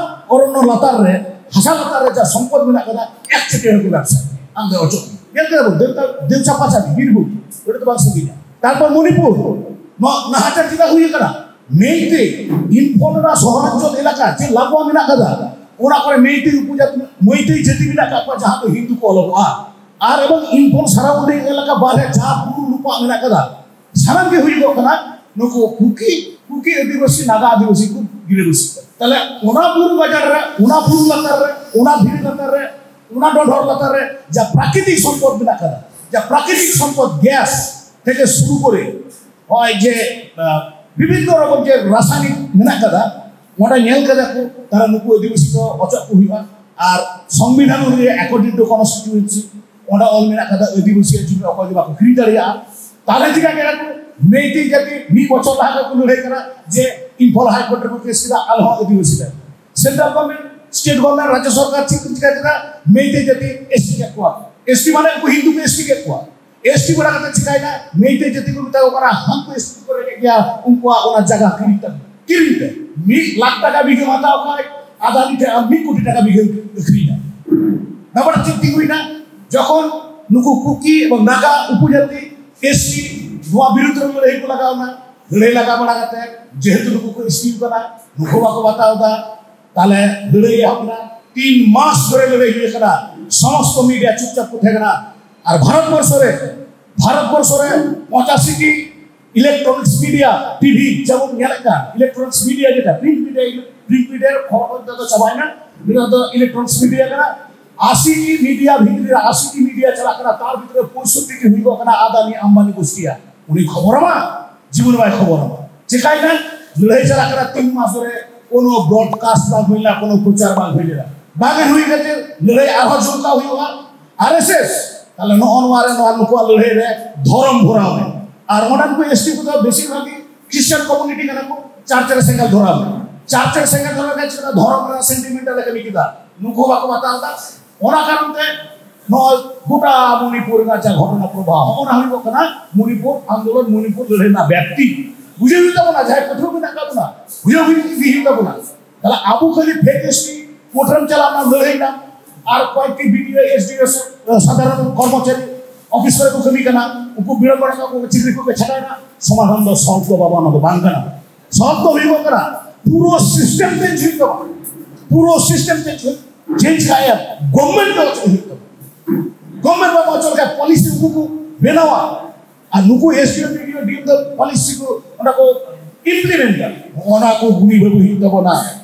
ᱚᱨᱚᱱᱱᱚ ᱞᱟᱛᱟᱨ ᱨᱮ, ᱦᱟᱥᱟ ᱞᱟᱛᱟᱨ ᱨᱮ ᱡᱟ ᱥᱚᱢᱯᱚᱫ ᱢᱮᱱᱟᱜ ᱟᱠᱟᱫᱟ, ᱮᱠ ᱪᱮᱴᱤᱭᱟᱹᱲ ᱠᱚ ᱵᱮᱵᱥᱟ᱾ ᱟᱢ ᱫᱚ ᱚᱪᱚᱜ ᱢᱮ᱾ ᱧᱮᱞ ᱠᱮᱫᱟ ᱵᱚᱱ, ᱫᱮᱣ ᱪᱟᱯᱟ ᱪᱟᱹᱨᱤ, ᱵᱤᱨ ᱵᱩᱨᱩ, ᱚᱸᱰᱮ ᱫᱚ ᱵᱟᱝ ᱥᱟᱺᱜᱤᱧᱟ᱾ ᱛᱟᱨᱯᱚᱨ ᱢᱚᱱᱤᱯᱩᱨ, ᱱᱚᱣᱟ ᱱᱟᱦᱟᱪᱟᱨ ᱪᱮᱫᱟᱜ ᱦᱩᱭ ᱟᱠᱟᱱᱟ? ᱢᱮᱭᱛᱮ, ᱤᱢᱯᱷᱚᱞ ᱨᱮᱱᱟᱜ ᱥᱚᱦᱚᱨᱟᱧᱪᱚᱞ ᱮᱞᱟᱠᱟ ᱪᱮᱫ ᱞᱟᱵᱩᱣᱟ ᱢᱮᱱᱟᱜ ᱟᱠᱟᱫᱟ, ᱚᱱᱟ ᱠᱚᱨᱮ ᱢᱮᱭᱛᱮ ᱩᱯᱚᱡᱟᱹᱛᱤ, ᱢᱮᱭᱛᱮ ᱡᱟᱹᱛᱤ ᱢᱮᱱᱟᱜ ᱟᱠᱟᱫ ᱠᱚᱣᱟ, ᱡᱟᱦᱟᱸ ᱫᱚ ᱦᱤᱱᱫᱩ ᱠᱚ ᱚᱞᱚᱜᱚᱜᱼᱟ᱾ ᱟᱨ ᱮᱵᱚᱝ ᱤᱢᱯᱷᱚᱞ surrounding ᱮᱞᱟᱠᱟ ᱵᱟᱨᱦᱮ ᱡᱟᱦᱟᱸ ᱵᱩᱨᱩ ᱞᱩᱯᱟᱜ ᱢᱮᱱᱟᱜ ᱟᱠᱟᱫᱟ, ᱥᱟᱱᱟᱢ ᱜᱮ ᱦᱩᱭᱩᱜᱚᱜ ᱠᱟᱱᱟ ᱱᱩᱠᱩ ᱠᱩᱠᱤ, ᱠᱩᱠᱤ ᱟᱹᱫᱤᱵᱟᱹᱥᱤ, ᱱᱟᱜᱟ ᱟᱹᱫᱤᱵᱟᱹᱥᱤ ᱠᱚ ᱜᱤᱨᱟᱹᱵᱟᱹᱥᱤ᱾ ᱛᱟᱦᱞᱮ ᱚᱱᱟ ᱵᱩᱨᱩ ᱜᱟᱡᱟᱲ ᱨᱮ, ᱚᱱᱟ ᱵᱩᱨᱩ ᱞᱟᱛᱟᱨ ᱨᱮ, ᱚᱱᱟ ᱫᱷᱤᱨᱤ ᱞᱟᱛᱟᱨ ᱨᱮ, ᱚᱱᱟ ᱰᱚᱸᱰᱷᱚᱨ ᱞᱟᱛᱟᱨ ᱨᱮ ᱡᱟ ᱯᱨᱟᱠᱨᱤᱛᱤᱠ ᱥᱚᱢᱯᱚᱫ ᱢᱮᱱᱟᱜ ᱟᱠᱟᱫᱟ, ᱡᱟ ᱯᱨᱟᱠᱨᱤᱛᱤᱠ ᱥᱚᱢᱯᱚᱫ, ᱜᱮᱥ ᱛᱷᱮᱠᱮ ᱥᱩᱨᱩ ᱠᱚᱨᱮ ᱱᱚᱜᱼᱚᱭ ᱡᱮ, ᱟᱸ, ᱵᱤᱵᱷᱤᱱᱱᱚ ᱨᱚᱠᱚᱢ ᱡᱮ ᱨᱟᱥᱟᱭᱱᱤᱠ ᱢᱮᱱᱟᱜ ᱟᱠᱟᱫᱟ, ᱚᱸᱰᱮ ᱧᱮᱞ ᱠᱟᱫᱟ ᱠᱚ, ᱛᱟᱦᱞᱮ ᱱᱩᱠᱩ ᱟᱹᱫᱤᱵᱟᱹᱥᱤ ᱫᱚ ᱚᱪᱚᱜ ᱠᱚ ᱦᱩᱭᱩᱜᱼᱟ᱾ ᱟᱨ ᱥᱚᱝᱵᱤᱫᱷᱟᱱ ᱚᱱᱩᱡᱟᱭᱤ according to constituency ᱚᱸᱰᱮ ᱚᱞ ᱢᱮᱱᱟᱜ ᱟᱠᱟᱫᱟ, ᱟᱹᱫᱤᱵᱟᱹᱥᱤᱭᱟᱜ ᱡᱩᱢᱤ ᱚᱠᱚᱭ ᱜᱮ ᱵᱟᱠᱚ ᱠᱤᱨᱤᱧ ᱫᱟᱲᱮᱭᱟᱜᱼᱟ᱾ ᱛᱟᱦᱞᱮ ᱪᱤᱠᱟ ᱠᱮᱫᱟ ᱠᱚ? ᱢᱮᱭᱛᱮᱭ ᱡᱟᱹᱛᱤ ᱢᱤᱫ ᱵᱚᱪᱷᱚᱨ ᱞᱟᱦᱟ ᱠᱷᱚᱱ ᱠᱚ ᱞᱟᱹᱲᱦᱟᱹᱭ ᱠᱟᱱᱟ ᱡᱮ ᱤᱢᱯᱷᱚᱞ ᱦᱟᱭ ᱠᱳᱨᱴ ᱨᱮᱠᱚ ᱠᱮᱥ ᱠᱮᱫᱟ, ᱟᱞᱮ ᱦᱚᱸ ᱟᱹᱫᱤᱵᱟᱹᱥᱤ ᱞᱮ᱾ ᱥᱮᱱᱴᱨᱟᱞ ᱜᱚᱵᱷᱚᱨᱱᱢᱮᱱᱴ, ᱥᱴᱮᱴ ᱜᱚᱵᱷᱚᱨᱱᱢᱮᱱᱴ, ᱨᱟᱡᱽᱡᱚ ᱥᱚᱨᱠᱟᱨ ᱪᱮᱫ ᱠᱚ ᱪᱤᱠᱟ ᱠᱮᱫᱟ? ᱢᱮᱭᱛᱮᱭ ᱡᱟᱹᱛᱤ ᱮᱥᱴᱤ ᱠᱮᱫ ᱠᱚᱣᱟ᱾ ᱮᱥᱴᱤ ᱢᱟᱱᱮ ᱩᱱᱠᱩ ᱦᱤᱱᱫᱩ ᱠᱚ ᱮᱥᱴᱤ ᱠᱮᱫ ᱠᱚᱣᱟ᱾ ᱮᱥᱴᱤ ᱵᱟᱲᱟ ᱠᱟᱛᱮ ᱪᱤᱠᱟᱭᱱᱟ? ᱢᱮᱭᱛᱮᱭ ᱡᱟᱹᱛᱤ ᱠᱚ ᱢᱮᱛᱟ ᱠᱚ ᱠᱟᱱᱟ, ᱦᱟᱱᱠᱩ ᱮᱥᱴᱤ ᱠᱚ ᱨᱮᱸᱜᱮᱡ ᱜᱮᱭᱟ, ᱩᱱᱠᱩᱣᱟᱜ ᱚᱱᱟ ᱡᱟᱭᱜᱟ ᱠᱤᱨᱤᱧ ᱛᱟᱠᱚ, ᱠᱤᱨᱤᱧ ᱯᱮ᱾ ᱢᱤᱫ ᱞᱟᱠᱷ ᱴᱟᱠᱟ ᱵᱤᱜᱷᱟᱹᱢ ᱦᱟᱛᱟᱣ ᱠᱷᱟᱡ ᱟᱫᱟᱱᱤ ᱴᱷᱮᱱ ᱟᱢ ᱢᱤᱫ ᱠᱳᱴᱤ ᱴᱟᱠᱟ ᱵᱤᱜᱷᱟᱹᱢ ᱟᱹᱠᱷᱨᱤᱧᱟ᱾ ᱵᱮᱯᱟᱨ ᱪᱮᱫ ᱛᱤᱸᱜᱩᱭᱱᱟ? ᱡᱚᱠᱷᱚᱱ ᱱᱩᱠᱩ ᱠᱩᱠᱤ ᱮᱵᱚᱝ ᱱᱟᱜᱟ ᱩᱯᱚᱡᱟᱹᱛᱤ ᱮᱥᱴᱤ ᱱᱚᱣᱟ ᱵᱤᱨᱩᱫᱷ ᱨᱮ ᱞᱟᱹᱲᱦᱟᱹᱭ ᱠᱚ ᱞᱟᱜᱟᱣ ᱮᱱᱟ, ᱞᱟᱹᱲᱦᱟᱹᱭ ᱞᱟᱜᱟᱣ ᱵᱟᱲᱟ ᱠᱟᱛᱮ ᱡᱮᱦᱮᱛᱩ ᱱᱩᱠᱩ ᱠᱚ ᱮᱥᱴᱤ ᱠᱟᱱᱟ, ᱱᱩᱠᱩ ᱵᱟᱠᱚ ᱵᱟᱛᱟᱣ ᱮᱫᱟ, ᱛᱟᱦᱞᱮ ᱞᱟᱹᱲᱦᱟᱹᱭ ᱮᱦᱚᱵ ᱮᱱᱟ᱾ ᱛᱤᱱ ᱢᱟᱥ ᱫᱷᱚᱨᱮ ᱞᱟᱹᱲᱦᱟᱹᱭ ᱦᱩᱭ ᱟᱠᱟᱱᱟ, ᱥᱚᱢᱚᱥᱛᱚ ᱢᱤᱰᱤᱭᱟ ᱪᱩᱯᱪᱟᱯ ᱠᱚ ᱛᱟᱦᱮᱸ ᱠᱟᱱᱟ᱾ ᱟᱨ ᱵᱷᱟᱨᱚᱛ ᱵᱚᱨᱥᱚ ᱨᱮ, ᱵᱷᱟᱨᱚᱛ ᱵᱚᱨᱥᱚ ᱨᱮ ᱯᱚᱸᱪᱟᱥᱤ ᱴᱤ ᱤᱞᱮᱠᱴᱨᱚᱱᱤᱠᱥ ᱢᱤᱰᱤᱭᱟ, ᱴᱤᱵᱷᱤ ᱡᱮᱢᱚᱱ ᱧᱮᱞᱮᱫ ᱠᱟᱱ, ᱤᱞᱮᱠᱴᱨᱚᱱᱤᱠᱥ ᱢᱤᱰᱤᱭᱟ ᱡᱮᱴᱟ, ᱯᱨᱤᱱᱴ ᱢᱤᱰᱤᱭᱟ, ᱯᱨᱤᱱᱴ ᱢᱤᱰᱤᱭᱟ ᱠᱷᱚᱵᱚᱨ ᱱᱤᱛᱚᱜ ᱫᱚ ᱪᱟᱵᱟᱭᱮᱱᱟ, ᱱᱤᱛᱚᱜ ᱫᱚ ᱤᱞᱮᱠᱴᱨᱚᱱᱤᱠᱥ ᱢᱤᱰᱤᱭᱟ ᱠᱟᱱᱟ᱾ ᱟᱥᱤ ᱴᱤ ᱢᱤᱰᱤᱭᱟ ᱵᱷᱤᱛᱨᱤ ᱨᱮ, ᱟᱥᱤ ᱴᱤ ᱢᱤᱰᱤᱭᱟ ᱪᱟᱞᱟᱜ ᱠᱟᱱᱟ, ᱛᱟᱨ ᱵᱷᱤᱛᱨᱤ ᱨᱮ ᱯᱚᱸᱭᱥᱚᱴᱴᱤ ᱴᱤ ᱦᱩᱭᱩᱜᱚᱜ ᱠᱟᱱᱟ ᱟᱫᱟᱱᱤ ᱟᱢᱵᱟᱱᱤ ᱜᱳᱥᱴᱤᱭᱟ᱾ ᱩᱱᱤ ᱠᱷᱚᱵᱚᱨᱟᱢᱟ? ᱡᱤᱵᱚᱱ ᱵᱟᱭ ᱠᱷᱚᱵᱚᱨᱟᱢᱟ᱾ ᱪᱮᱠᱟᱭᱮᱱᱟ? ᱞᱟᱹᱲᱦᱟᱹᱭ ᱪᱟᱞᱟᱜ ᱠᱟᱱᱟ ᱛᱤᱱ ᱢᱟᱥ ᱨᱮ, ᱠᱳᱱᱳ ᱵᱨᱚᱰᱠᱟᱥᱴ ᱵᱟᱝ ᱦᱩᱭ ᱞᱮᱱᱟ, ᱠᱳᱱᱳ ᱯᱨᱚᱪᱟᱨ ᱵᱟᱝ ᱦᱩᱭ ᱞᱮᱱᱟ᱾ ᱵᱟᱝ ᱦᱩᱭ ᱠᱟᱛᱮ ᱞᱟᱹᱲᱦᱟᱹᱭ ᱟᱨᱦᱚᱸ ᱡᱚᱢᱠᱟᱣ ᱦᱩᱭᱩᱜᱼᱟ᱾ ᱟᱨ ᱮᱥ ᱮᱥ, ᱛᱟᱦᱞᱮ ᱱᱚᱜᱼᱚ ᱱᱚᱣᱟ ᱨᱮ, ᱱᱚᱣᱟ ᱱᱩᱠᱩᱣᱟᱜ ᱞᱟᱹᱲᱦᱟᱹᱭ ᱨᱮ ᱫᱷᱚᱨᱚᱢ ᱵᱷᱚᱨᱟᱣ ᱢᱮ᱾ ᱟᱨ ᱢᱚᱰᱟᱨᱱ ᱠᱚ ᱮᱥᱴᱤ ᱠᱚᱫᱚ ᱵᱮᱥᱤᱨ ᱵᱷᱟᱜᱽ ᱜᱮ ᱠᱷᱨᱤᱥᱪᱟᱱ ᱠᱚᱢᱤᱭᱩᱱᱤᱴᱤ ᱠᱟᱱᱟ ᱠᱚ, ᱪᱟᱨᱪ ᱨᱮ ᱥᱮᱸᱜᱮᱞ ᱫᱷᱚᱨᱟᱣ ᱢᱮ᱾ ᱪᱟᱨᱪ ᱨᱮ ᱥᱮᱸᱜᱮᱞ ᱫᱷᱚᱨᱟᱣ ᱞᱮᱠᱷᱟᱱ ᱪᱮᱫ ᱞᱮᱠᱟ ᱫᱷᱚᱨᱚᱢ ᱨᱮᱱᱟᱜ ᱥᱮᱱᱴᱤᱢᱮᱱᱴ ᱞᱮᱠᱟ ᱠᱟᱹᱢᱤ ᱠᱮᱫᱟ, ᱱᱩᱠᱩ ᱦᱚᱸ ᱵᱟᱠᱚ ᱵᱟᱛᱟᱣ ᱮᱫᱟ᱾ ᱚᱱᱟ ᱠᱟᱨᱚᱱ ᱛᱮ ᱱᱚᱣᱟ ᱜᱚᱴᱟ ᱢᱚᱱᱤᱯᱩᱨ ᱨᱮᱱᱟᱜ ᱡᱟ ᱜᱷᱚᱴᱚᱱᱟ ᱯᱨᱚᱵᱷᱟᱵ, ᱦᱚᱸᱜᱼᱚ ᱱᱟ ᱦᱩᱭᱩᱜ ᱠᱟᱱᱟ ᱢᱚᱱᱤᱯᱩᱨ ᱟᱱᱫᱳᱞᱚᱱ, ᱢᱚᱱᱤᱯᱩᱨ ᱞᱟᱹᱲᱦᱟᱹᱭ ᱨᱮᱱᱟᱜ ᱵᱮᱯᱛᱤ᱾ ᱵᱩᱡᱷᱟᱹᱣ ᱦᱩᱭᱩᱜ ᱛᱟᱵᱚᱱᱟ, ᱡᱟᱦᱟᱸᱭ ᱯᱟᱹᱴᱷᱩᱣᱟᱹ ᱢᱮᱱᱟᱜ ᱟᱠᱟᱫ ᱵᱚᱱᱟ, ᱵᱩᱡᱷᱟᱹᱣ ᱦᱩᱭᱩᱜ ᱦᱩᱭᱩᱜ ᱛᱟᱵᱚᱱᱟ᱾ ᱛᱟᱦᱞᱮ ᱟᱵᱚ ᱠᱷᱟᱹᱞᱤ ᱯᱷᱮᱠ ᱮᱥ ᱴᱤ ᱠᱳᱨᱴ ᱨᱮᱢ ᱪᱟᱞᱟᱣ ᱮᱱᱟ, ᱞᱟᱹᱲᱦᱟᱹᱭ ᱮᱱᱟ, ᱟᱨ ᱠᱚᱭᱮᱠᱴᱤ ᱵᱤ ᱰᱤ ᱳ, ᱮᱥ ᱰᱤ ᱳ, ᱥᱟᱫᱷᱟᱨᱚᱱ ᱠᱚᱨᱢᱚᱪᱟᱨᱤ ᱚᱯᱷᱤᱥ ᱠᱚᱨᱮ ᱠᱚ ᱠᱟᱹᱢᱤ ᱠᱟᱱᱟ, ᱩᱱᱠᱩ ᱵᱤᱲᱚᱢᱵᱚᱱᱟ ᱠᱚ ᱪᱟᱹᱠᱨᱤ ᱠᱚ ᱪᱷᱟᱰᱟᱣ ᱮᱱᱟ, ᱥᱚᱢᱟᱫᱷᱟᱱ ᱫᱚ ᱥᱚᱞᱵᱷ ᱫᱚ ᱵᱟᱵᱟ, ᱚᱱᱟ ᱫᱚ ᱵᱟᱝ ᱠᱟᱱᱟ᱾ ᱥᱚᱞᱵᱷ ᱫᱚ ᱦᱩᱭᱩᱜ ᱠᱟᱱᱟ ᱯᱩᱨᱟᱹ ᱥᱤᱥᱴᱮᱢ ᱪᱮᱧᱡᱽ ᱦᱩᱭᱩᱜ ᱛᱟᱵᱚᱱᱟ, ᱯᱩᱨᱟᱹ ᱥᱤᱥᱴᱮᱢ ᱪᱮᱧᱡᱽ ᱦᱩᱭᱩᱜ, ᱪᱮᱧᱡᱽ ᱠᱷᱟᱡ ᱮᱢ, ᱜᱚᱵᱷᱚᱨᱱᱢᱮᱱᱴ ᱫᱚ ᱚᱪᱚᱜ ᱦᱩᱭᱩᱜ ᱛᱟᱵᱚᱱᱟ᱾ ᱜᱚᱵᱷᱚᱨᱱᱢᱮᱱᱴ ᱵᱟᱵᱟ ᱚᱪᱚᱜ ᱞᱮᱠᱷᱟᱡ ᱯᱚᱞᱤᱥᱤ ᱩᱱᱠᱩ ᱠᱚ ᱵᱮᱱᱟᱣᱟ, ᱟᱨ ᱱᱩᱠᱩ ᱮᱥ ᱰᱤ ᱳ, ᱵᱤ ᱰᱤ ᱳ, ᱰᱤ ᱮᱢ ᱫᱚ ᱯᱚᱞᱤᱥᱤ ᱠᱚ ᱚᱸᱰᱮ ᱠᱚ ᱤᱢᱯᱞᱤᱢᱮᱱᱴ ᱫᱟ᱾ ᱱᱚᱜᱼᱚ ᱱᱟ ᱠᱚ ᱜᱩᱱᱤ ᱵᱷᱟᱹᱵᱤ ᱦᱩᱭᱩᱜ ᱛᱟᱵᱚᱱᱟ᱾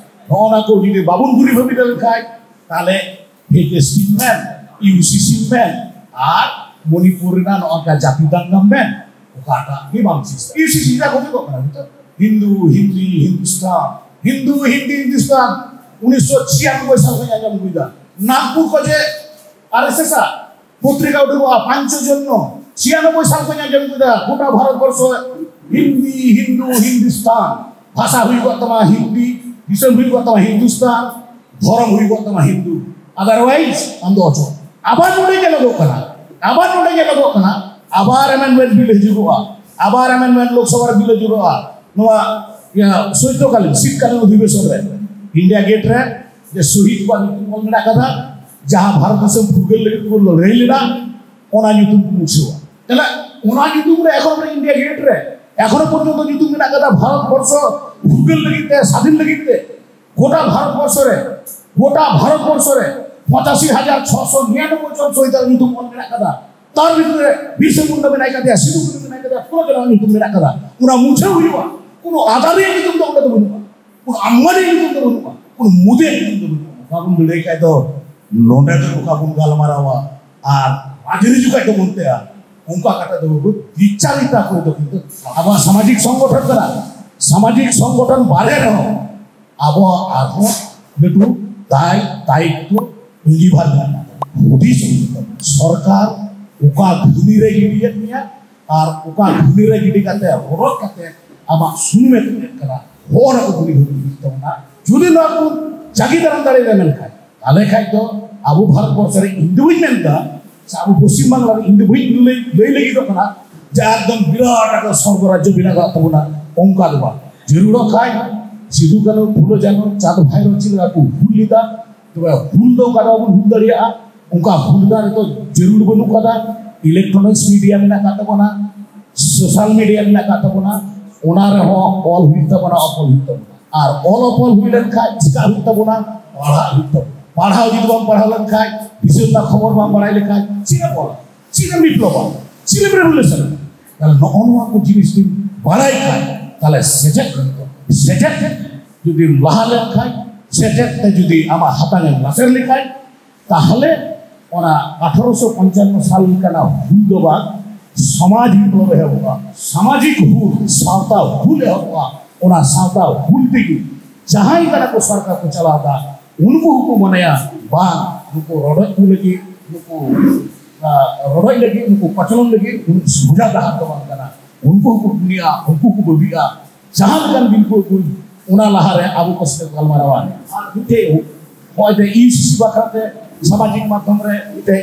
ᱱᱚᱜᱼᱚ ᱱᱟ ᱠᱚ ᱡᱩᱫᱤ ᱵᱟᱵᱚᱱ ᱜᱩᱱᱤ ᱵᱷᱟᱹᱵᱤ ᱞᱮᱱᱠᱷᱟᱡ, ᱛᱟᱦᱞᱮ ᱯᱷᱮᱠ ᱮᱥ ᱴᱤ ᱢᱮᱱ, ᱤᱭᱩ ᱥᱤ ᱥᱤ ᱢᱮᱱ, ᱟᱨ ᱢᱚᱱᱤᱯᱩᱨ ᱨᱮᱱᱟᱜ ᱱᱚᱜᱼᱚ ᱱᱚᱝᱠᱟ ᱡᱟᱹᱛᱤ ᱫᱟᱝᱜᱟᱢ ᱢᱮᱱ, ᱚᱠᱟᱴᱟᱜ ᱜᱮ ᱵᱟᱝ ᱪᱮᱥᱴᱟ᱾ ᱤᱭᱩ ᱥᱤ ᱥᱤ ᱡᱟ ᱠᱚ ᱚᱡᱚᱜᱚᱜ ᱠᱟᱱᱟ ᱱᱤᱛᱚᱜ, ᱦᱤᱱᱫᱩ, ᱦᱤᱱᱫᱤ, ᱦᱤᱱᱫᱩᱥᱛᱟᱱ, ᱦᱤᱱᱫᱩ, ᱦᱤᱱᱫᱤ, ᱦᱤᱱᱫᱩᱥᱛᱟᱱ, ᱩᱱᱤᱥᱥᱚ ᱪᱷᱤᱭᱟᱱᱚᱵᱵᱳᱭ ᱥᱟᱞ ᱠᱷᱚᱱ ᱟᱸᱡᱚᱢ ᱟᱹᱜᱩᱭᱮᱫᱟ᱾ ᱱᱟᱜᱽᱯᱩᱨ ᱠᱚ ᱡᱮ ᱟᱨ ᱮᱥ ᱮᱥ ᱟᱜ ᱯᱚᱛᱨᱤᱠᱟ ᱩᱰᱩᱠᱚᱜᱼᱟ, ᱯᱟᱸᱪᱚᱡᱚᱱᱭᱚ, ᱪᱷᱤᱭᱟᱱᱚᱵᱵᱳᱭ ᱥᱟᱞ ᱠᱷᱚᱱ ᱟᱸᱡᱚᱢ ᱟᱹᱜᱩᱭᱮᱫᱟ, ᱜᱚᱴᱟ ᱵᱷᱟᱨᱚᱛ ᱵᱚᱨᱥᱚ ᱦᱤᱱᱫᱤ, ᱦᱤᱱᱫᱩ, ᱦᱤᱱᱫᱩᱥᱛᱟᱱ, ᱵᱷᱟᱥᱟ ᱦᱩᱭᱩᱜᱚᱜ ᱛᱟᱢᱟ ᱦᱤᱱᱫᱤ, ᱫᱤᱥᱚᱢ ᱦᱩᱭᱩᱜᱚᱜ ᱛᱟᱢᱟ ᱦᱤᱱᱫᱩᱥᱛᱟᱱ, ᱫᱷᱚᱨᱚᱢ ᱦᱩᱭᱩᱜᱚᱜ ᱛᱟᱢᱟ ᱦᱤᱱᱫᱩ, otherwise ᱟᱢ ᱫᱚ ᱚᱪᱚᱜ᱾ ᱟᱵᱟᱨ ᱱᱚᱰᱮ ᱧᱮᱞᱚᱜᱚᱜ ᱠᱟᱱᱟ, ᱟᱵᱟᱨ ᱱᱚᱰᱮ ᱧᱮᱞᱚᱜᱚᱜ ᱠᱟᱱᱟ, ᱟᱵᱟᱨ ᱟᱢᱮᱱᱰᱢᱮᱱᱴ ᱵᱤᱞ ᱦᱤᱡᱩᱜᱚᱜᱼᱟ, ᱟᱵᱟᱨ ᱟᱢᱮᱱᱰᱢᱮᱱᱴ ᱞᱳᱠᱥᱚᱵᱷᱟ ᱨᱮ ᱵᱤᱞ ᱦᱤᱡᱩᱜᱚᱜᱼᱟ᱾ ᱱᱚᱣᱟ, ᱤᱭᱟᱹ, ᱥᱚᱭᱛᱚᱠᱟᱞᱤᱱ, ᱥᱤᱛᱠᱟᱞᱤᱱ ᱚᱫᱷᱤᱵᱮᱥᱚᱱ ᱨᱮ ᱤᱱᱰᱤᱭᱟ ᱜᱮᱴ ᱨᱮ ᱡᱮ ᱥᱚᱦᱤᱫ ᱠᱚᱣᱟᱜ ᱧᱩᱛᱩᱢ ᱚᱞ ᱢᱮᱱᱟᱜ ᱠᱟᱫᱟ, ᱡᱟᱦᱟᱸ ᱵᱷᱟᱨᱚᱛ ᱫᱤᱥᱚᱢ ᱯᱷᱩᱨᱜᱟᱹᱞ ᱞᱟᱹᱜᱤᱫ ᱠᱚ ᱞᱟᱹᱲᱦᱟᱹᱭ ᱞᱮᱱᱟ, ᱚᱱᱟ ᱧᱩᱛᱩᱢ ᱠᱚ ᱢᱩᱪᱷᱟᱹᱣᱟ᱾ ᱛᱟᱦᱞᱮ ᱚᱱᱟ ᱧᱩᱛᱩᱢ ᱨᱮ ᱮᱠᱷᱚᱱ ᱤᱱᱰᱤᱭᱟ ᱜᱮᱴ ᱨᱮ ᱮᱠᱷᱚᱱᱚ ᱯᱚᱨᱡᱚᱱᱛᱚ ᱧᱩᱛᱩᱢ ᱢᱮᱱᱟᱜ ᱠᱟᱫᱟ, ᱵᱷᱟᱨᱚᱛ ᱵᱚᱨᱥᱚ ᱯᱷᱩᱨᱜᱟᱹᱞ ᱞᱟᱹᱜᱤᱫ ᱛᱮ, ᱥᱟᱫᱷᱤᱱ ᱞᱟᱹᱜᱤᱫ ᱛᱮ ᱜᱚᱴᱟ ᱵᱷᱟᱨᱚᱛ ᱵᱚᱨᱥᱚ ᱨᱮ, ᱜᱚᱴᱟ ᱵᱷᱟᱨᱚᱛ ᱵᱚᱨᱥᱚ ᱨᱮ ᱯᱚᱸᱪᱟᱥᱤ ᱦᱟᱡᱟᱨ ᱪᱷᱚᱥᱚ ᱱᱤᱨᱟᱱᱚᱵᱵᱳᱭ ᱡᱚᱱ ᱥᱚᱦᱤᱫᱟᱜ ᱧᱩᱛᱩᱢ ᱚᱞ ᱢᱮᱱᱟᱜ ᱠᱟᱫᱟ᱾ ᱛᱟᱨ ᱵᱷᱤᱛᱨᱤ ᱨᱮ ᱵᱤᱨᱥᱟ ᱢᱩᱱᱰᱟ ᱢᱮᱱᱟᱭ ᱠᱟᱫᱮᱭᱟ, ᱥᱤᱫᱩ ᱠᱟᱹᱱᱦᱩ ᱢᱮᱱᱟᱭ ᱠᱟᱫᱮᱭᱟ, ᱯᱷᱩᱞᱳ ᱡᱷᱟᱱᱚᱣᱟᱜ ᱧᱩᱛᱩᱢ ᱢᱮᱱᱟᱜ ᱠᱟᱫᱟ᱾ ᱚᱱᱟ ᱢᱩᱪᱷᱟᱹᱣ ᱦᱩᱭᱩᱜᱼᱟ᱾ ᱠᱳᱱᱳ ᱟᱫᱟᱱᱤᱭᱟᱜ ᱧᱩᱛᱩᱢ ᱫᱚ ᱚᱸᱰᱮ ᱫᱚ ᱵᱟᱹᱱᱩᱜᱼᱟ, ᱠᱳᱱᱳ ᱟᱢᱵᱟᱱᱤᱭᱟᱜ ᱧᱩᱛᱩᱢ ᱫᱚ ᱵᱟᱹᱱᱩᱜᱼᱟ, ᱠᱳᱱᱳ ᱢᱳᱫᱤᱭᱟᱜ ᱧᱩᱛᱩᱢ ᱫᱚ ᱵᱟᱹᱱᱩᱜᱼᱟ᱾ ᱚᱱᱠᱟ ᱵᱚᱱ ᱞᱟᱹᱲᱦᱟᱹᱭ ᱠᱷᱟᱡ ᱫᱚ ᱱᱚᱰᱮ ᱫᱚ ᱱᱚᱝᱠᱟ ᱵᱚᱱ ᱜᱟᱞᱢᱟᱨᱟᱣᱟ, ᱟᱨ ᱨᱟᱡᱽᱱᱤᱛᱤ ᱠᱷᱟᱡ ᱫᱚ ᱵᱚᱱ ᱛᱮᱭᱟ, ᱚᱱᱠᱟ ᱠᱟᱛᱮ ᱫᱚ ᱵᱤᱪᱟᱨᱤᱛᱟ ᱠᱚ ᱫᱚ ᱠᱤᱱᱛᱩ ᱟᱵᱚᱣᱟᱜ ᱥᱟᱢᱟᱡᱤᱠ ᱥᱚᱝᱜᱚᱴᱷᱚᱱ ᱠᱟᱱᱟ᱾ ᱥᱟᱢᱟᱡᱤᱠ ᱥᱚᱝᱜᱚᱴᱷᱚᱱ ᱵᱟᱨᱦᱮ ᱨᱮᱦᱚᱸ ᱟᱵᱚᱣᱟᱜ ᱟᱨᱦᱚᱸ ᱞᱟᱹᱴᱩ ᱫᱟᱭ ᱫᱟᱭᱤᱛᱛᱚ ᱟᱹᱜᱤᱵᱷᱟᱨ ᱢᱮᱱᱟᱜᱼᱟ᱾ ᱦᱩᱫᱤᱥ ᱦᱩᱭᱩᱜ ᱛᱟᱵᱚᱱᱟ, ᱥᱚᱨᱠᱟᱨ ᱚᱠᱟ ᱜᱷᱩᱱᱤ ᱨᱮ ᱜᱤᱰᱤᱭᱮᱫ ᱢᱮᱭᱟ ᱟᱨ ᱚᱠᱟ ᱜᱷᱩᱱᱤ ᱨᱮ ᱜᱤᱰᱤ ᱠᱟᱛᱮ ᱦᱚᱨᱚᱜ ᱠᱟᱛᱮ ᱟᱢᱟᱜ ᱥᱩᱱᱩᱢᱮ ᱛᱩᱫᱮᱫ ᱠᱟᱱᱟ, ᱦᱚᱲ ᱟᱵᱚ ᱠᱩᱞᱤ ᱦᱩᱭᱩᱜ ᱛᱟᱵᱚᱱᱟ᱾ ᱡᱩᱫᱤ ᱱᱚᱣᱟ ᱠᱚ ᱡᱟᱜᱮ ᱫᱟᱨᱟᱢ ᱫᱟᱲᱮᱭᱟᱜᱼᱟ ᱢᱮᱱᱠᱷᱟᱱ, ᱛᱟᱦᱚᱞᱮ ᱠᱷᱟᱡ ᱫᱚ ᱟᱵᱚ ᱵᱷᱟᱨᱚᱛ ᱵᱚᱨᱥᱚ ᱨᱮ, ᱤᱧ ᱫᱚ ᱵᱟᱹᱧ ᱢᱮᱱ ᱮᱫᱟ ᱥᱮ ᱟᱵᱚ ᱯᱚᱥᱪᱤᱢ ᱵᱟᱝᱞᱟ ᱨᱮ, ᱤᱧ ᱫᱚ ᱵᱟᱹᱧ ᱞᱟᱹᱭ, ᱞᱟᱹᱭ ᱞᱟᱹᱜᱤᱫᱚᱜ ᱠᱟᱱᱟ ᱡᱮ ᱮᱠᱫᱚᱢ ᱵᱤᱨᱟᱴ ᱮᱠᱫᱚᱢ ᱥᱚᱨᱜᱚ ᱨᱟᱡᱽᱡᱚ ᱵᱮᱱᱟᱜ ᱠᱟᱜ ᱛᱟᱵᱚᱱᱟ, ᱚᱱᱠᱟ ᱫᱚ ᱵᱟᱝ᱾ ᱡᱟᱹᱨᱩᱲᱚᱜ ᱠᱷᱟᱡ ᱥᱤᱫᱩ ᱠᱟᱹᱱᱦᱩ, ᱯᱷᱩᱞᱳ ᱡᱷᱟᱱᱳ, ᱪᱟᱸᱫᱽ ᱵᱷᱟᱭᱨᱳ ᱪᱮᱫ ᱞᱮᱠᱟ ᱠᱚ ᱦᱩᱞ ᱞᱮᱫᱟ, ᱛᱚᱵᱮ ᱦᱩᱞ ᱫᱚ ᱚᱱᱠᱟ ᱫᱚ ᱵᱟᱵᱚᱱ ᱦᱩᱞ ᱫᱟᱲᱮᱭᱟᱜᱼᱟ᱾ ᱚᱱᱠᱟ ᱦᱩᱞ ᱨᱮᱱᱟᱜ ᱱᱤᱛᱚᱜ ᱡᱟᱹᱨᱩᱲ ᱵᱟᱹᱱᱩᱜ ᱠᱟᱫᱟ᱾ ᱤᱞᱮᱠᱴᱨᱚᱱᱤᱠᱥ ᱢᱤᱰᱤᱭᱟ ᱢᱮᱱᱟᱜ ᱠᱟᱫ ᱛᱟᱵᱚᱱᱟ, ᱥᱳᱥᱟᱞ ᱢᱤᱰᱤᱭᱟ ᱢᱮᱱᱟᱜ ᱠᱟᱫ ᱛᱟᱵᱚᱱᱟ, ᱚᱱᱟ ᱨᱮᱦᱚᱸ ᱚᱞ ᱦᱩᱭᱩᱜ ᱛᱟᱵᱚᱱᱟ, ᱚᱯᱚᱞ ᱦᱩᱭᱩᱜ ᱛᱟᱵᱚᱱᱟ᱾ ᱟᱨ ᱚᱞ ᱚᱯᱚᱞ ᱦᱩᱭ ᱞᱮᱱᱠᱷᱟᱡ ᱪᱮᱠᱟ ᱦᱩᱭᱩᱜ ᱛᱟᱵᱚᱱᱟ? ᱯᱟᱲᱦᱟᱜ ᱦᱩᱭᱩᱜ ᱛᱟᱵᱚᱱᱟ᱾ ᱯᱟᱲᱦᱟᱣ ᱡᱩᱫᱤ ᱵᱟᱢ ᱯᱟᱲᱦᱟᱣ ᱞᱮᱱᱠᱷᱟᱡ, ᱫᱤᱥᱚᱢ ᱨᱮᱱᱟᱜ ᱠᱷᱚᱵᱚᱨ ᱵᱟᱢ ᱵᱟᱲᱟᱭ ᱞᱮᱠᱷᱟᱡ, ᱪᱮᱫ ᱮᱢ ᱚᱞᱟ? ᱪᱮᱫ ᱮᱢ ᱵᱤᱯᱞᱚᱵᱟ? ᱪᱮᱫ ᱮᱢ ᱨᱮᱵᱷᱩᱞᱩᱥᱚᱱᱟ? ᱛᱟᱦᱞᱮ ᱱᱚᱜᱼᱚ ᱱᱚᱣᱟ ᱠᱚ ᱡᱤᱱᱤᱥ ᱡᱩᱫᱤ ᱵᱟᱲᱟᱭ ᱠᱷᱟᱡ, ᱛᱟᱦᱞᱮ ᱥᱮᱪᱮᱫ, ᱥᱮᱪᱮᱫ ᱡᱩᱫᱤ ᱞᱟᱦᱟ ᱞᱮᱱᱠᱷᱟᱡ, ᱥᱮᱪᱮᱫ ᱛᱮ ᱡᱩᱫᱤ ᱟᱢᱟᱜ ᱦᱟᱛᱟᱝ ᱮᱢ ᱞᱟᱥᱮᱨ ᱞᱮᱠᱷᱟᱡ, ᱛᱟᱦᱞᱮ ᱚᱱᱟ ᱟᱴᱷᱟᱨᱚᱥᱚ ᱯᱚᱧᱪᱟᱱᱱᱚ ᱥᱟᱞ ᱞᱮᱠᱟᱱᱟᱜ ᱦᱩᱞ ᱫᱚ ᱵᱟᱝ, ᱥᱟᱢᱟᱡᱤᱠ ᱵᱤᱯᱞᱚᱵ ᱮᱦᱚᱵᱚᱜᱼᱟ᱾ ᱥᱟᱢᱟᱡᱤᱠ ᱦᱩᱞ, ᱥᱟᱶᱛᱟ ᱦᱩᱞ ᱮᱦᱚᱵᱚᱜᱼᱟ᱾ ᱚᱱᱟ ᱥᱟᱶᱛᱟ ᱦᱩᱞ ᱛᱮᱜᱮ ᱡᱟᱦᱟᱸᱭ ᱠᱟᱱᱟ ᱠᱚ ᱥᱚᱨᱠᱟᱨ ᱠᱚ ᱪᱟᱞᱟᱣ ᱮᱫᱟ, ᱩᱱᱠᱩ ᱦᱚᱸᱠᱚ ᱢᱚᱱᱮᱭᱟ ᱵᱟᱝ, ᱱᱩᱠᱩ ᱨᱚᱰᱚᱡ ᱠᱚ ᱞᱟᱹᱜᱤᱫ, ᱱᱩᱠᱩ, ᱟᱸ, ᱨᱚᱰᱚᱡ ᱞᱟᱹᱜᱤᱫ, ᱱᱩᱠᱩ ᱠᱚᱪᱞᱚᱱ ᱞᱟᱹᱜᱤᱫ ᱩᱱᱟᱹᱜ ᱥᱚᱡᱟ ᱰᱟᱦᱟᱨ ᱫᱚ ᱵᱟᱝ ᱠᱟᱱᱟ᱾ ᱩᱱᱠᱩ ᱦᱚᱸᱠᱚ ᱯᱩᱱᱭᱟ, ᱩᱱᱠᱩ ᱦᱚᱸᱠᱚ ᱵᱟᱹᱵᱤᱜᱼᱟ᱾ ᱡᱟᱦᱟᱸ ᱞᱮᱠᱟᱱ ᱵᱤᱞ ᱠᱚ ᱟᱹᱜᱩᱭ, ᱚᱱᱟ ᱞᱟᱦᱟᱨᱮ ᱟᱵᱚ ᱠᱚ ᱥᱟᱛᱮ ᱜᱟᱞᱢᱟᱨᱟᱣᱟ᱾ ᱟᱨ ᱢᱤᱫᱴᱮᱡ ᱱᱚᱜᱼᱚᱭ ᱡᱮ ᱤᱭᱩ ᱥᱤ ᱥᱤ ᱵᱟᱠᱷᱨᱟ ᱛᱮ ᱥᱟᱢᱟᱡᱤᱠ ᱢᱟᱫᱽᱫᱷᱚᱢ ᱨᱮ ᱢᱤᱫᱴᱮᱡ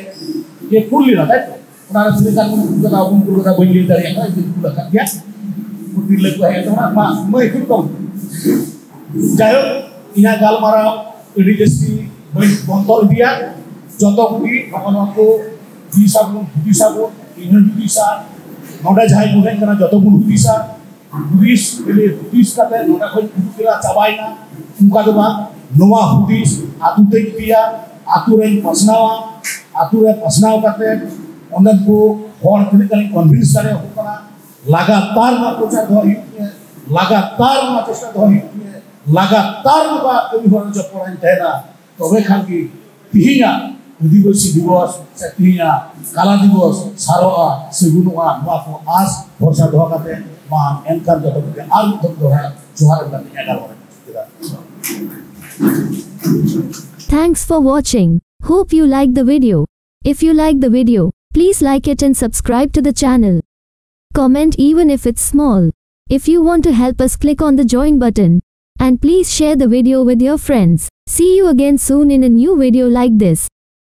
ᱤᱭᱟᱹ ᱠᱩᱞ ᱞᱮᱱᱟ, ᱛᱟᱭ ᱛᱚ? ᱚᱱᱟ ᱨᱮ ᱛᱤᱱᱟᱹᱜ ᱜᱟᱱ ᱵᱚᱱ ᱠᱩᱞ ᱠᱟᱫᱟ, ᱵᱟᱵᱚᱱ ᱠᱩᱞ ᱠᱟᱫᱟ, ᱵᱟᱹᱧ ᱞᱟᱹᱭ ᱫᱟᱲᱮᱭᱟᱜ ᱠᱟᱱᱟ, ᱤᱧ ᱫᱚᱧ ᱠᱩᱞ ᱟᱠᱟᱫ ᱜᱮᱭᱟ᱾ ᱩᱱᱠᱩ ᱛᱤᱨᱞᱟᱹ ᱠᱚ ᱦᱮᱡ ᱟᱠᱟᱱᱟ, ᱢᱟ, ᱢᱟᱹᱭ, ᱠᱩᱞ ᱠᱚᱢ᱾ ᱡᱟᱭᱦᱳᱠ, ᱤᱧᱟᱹᱜ ᱜᱟᱞᱢᱟᱨᱟᱣ ᱟᱹᱰᱤ ᱡᱟᱹᱥᱛᱤ ᱵᱟᱹᱧ ᱵᱚᱱᱛᱚᱨ ᱤᱫᱤᱭᱟ᱾ ᱡᱚᱛᱚ ᱠᱚᱜᱮ ᱱᱚᱜᱼᱚ ᱱᱚᱣᱟ ᱠᱚ ᱦᱩᱫᱤᱥ ᱟᱵᱚᱱ, ᱦᱩᱫᱤᱥ ᱟᱵᱚᱱ, ᱤᱧ ᱦᱚᱸᱧ ᱦᱩᱫᱤᱥᱟ, ᱱᱚᱰᱮ ᱡᱟᱦᱟᱸᱭ ᱠᱚ ᱦᱮᱡ ᱠᱟᱱᱟ, ᱡᱚᱛᱚ ᱵᱚᱱ ᱦᱩᱫᱤᱥᱟ᱾ ᱦᱩᱫᱤᱥ, ᱠᱷᱟᱹᱞᱤ ᱦᱩᱫᱤᱥ ᱠᱟᱛᱮ ᱱᱚᱰᱮ ᱠᱷᱚᱱ ᱩᱰᱩᱠ ᱮᱱᱟ, ᱪᱟᱵᱟᱭᱮᱱᱟ, ᱚᱱᱠᱟ ᱫᱚ ᱵᱟᱝ᱾ ᱱᱚᱣᱟ ᱦᱩᱫᱤᱥ ᱟᱹᱛᱩ ᱛᱮᱧ ᱤᱫᱤᱭᱟ, ᱟᱹᱛᱩ ᱨᱮᱧ ᱯᱟᱥᱱᱟᱣᱟ, ᱟᱹᱛᱩ ᱨᱮ ᱯᱟᱥᱱᱟᱣ ᱠᱟᱛᱮ ᱚᱸᱰᱮᱱ ᱠᱚ ᱦᱚᱲ ᱛᱤᱱᱟᱹᱜ ᱜᱟᱱᱤᱧ ᱠᱚᱱᱵᱷᱤᱱᱥ ᱫᱟᱲᱮᱭᱟᱠᱚ ᱠᱟᱱᱟ, ᱞᱟᱜᱟᱛᱟᱨ ᱱᱚᱣᱟ ᱯᱨᱚᱪᱟᱨ ᱫᱚᱦᱚ ᱦᱩᱭᱩᱜ ᱛᱤᱧᱟᱹ, ᱞᱟᱜᱟᱛᱟᱨ ᱱᱚᱣᱟ ᱪᱮᱥᱴᱟ ᱫᱚᱦᱚ ᱦᱩᱭᱩᱜ ᱛᱤᱧᱟᱹ, ᱞᱟᱜᱟᱛᱟᱨ ᱱᱚᱣᱟ ᱠᱟᱹᱢᱤ ᱦᱚᱨᱟ ᱡᱚᱯᱚᱲᱟᱧ ᱛᱟᱦᱮᱱᱟ᱾ ᱛᱚᱵᱮ ᱠᱷᱟᱱ ᱜᱮ ᱛᱤᱦᱤᱧᱟᱜ ᱟᱹᱫᱤᱵᱟᱹᱥᱤ ᱫᱤᱵᱚᱥ ᱥᱮ ᱛᱤᱦᱤᱧᱟᱜ ᱠᱟᱞᱟ ᱫᱤᱵᱚᱥ ᱥᱟᱨᱚᱜᱼᱟ, ᱥᱟᱹᱜᱩᱱᱚᱜᱼᱟ, ᱱᱚᱣᱟ ᱠᱚ ᱟᱸᱥ ᱵᱷᱚᱨᱥᱟ ᱫᱚᱦᱚ ᱠᱟᱛᱮ ᱢᱟ ᱮᱱᱠᱷᱟᱱ ᱡᱚᱛᱚ ᱠᱚᱜᱮ ᱟᱨ ᱢᱤᱫ ᱫᱷᱟᱣ ᱫᱚᱦᱲᱟ ᱡᱚᱦᱟᱨ ᱮᱢ ᱠᱟᱛᱮ ᱤᱧᱟᱹᱜ ᱜᱟᱞᱢᱟᱨᱟᱣ ᱤᱧ ᱢᱩᱪᱟᱹᱫ ᱠᱮᱫᱟ᱾ Thanks for watching. Hope you like the video. If you like the video, please like it and subscribe to the channel. Comment even if it's small. If you want to help us, click on the join button. And please share the video with your friends. See you again soon in a new video like this.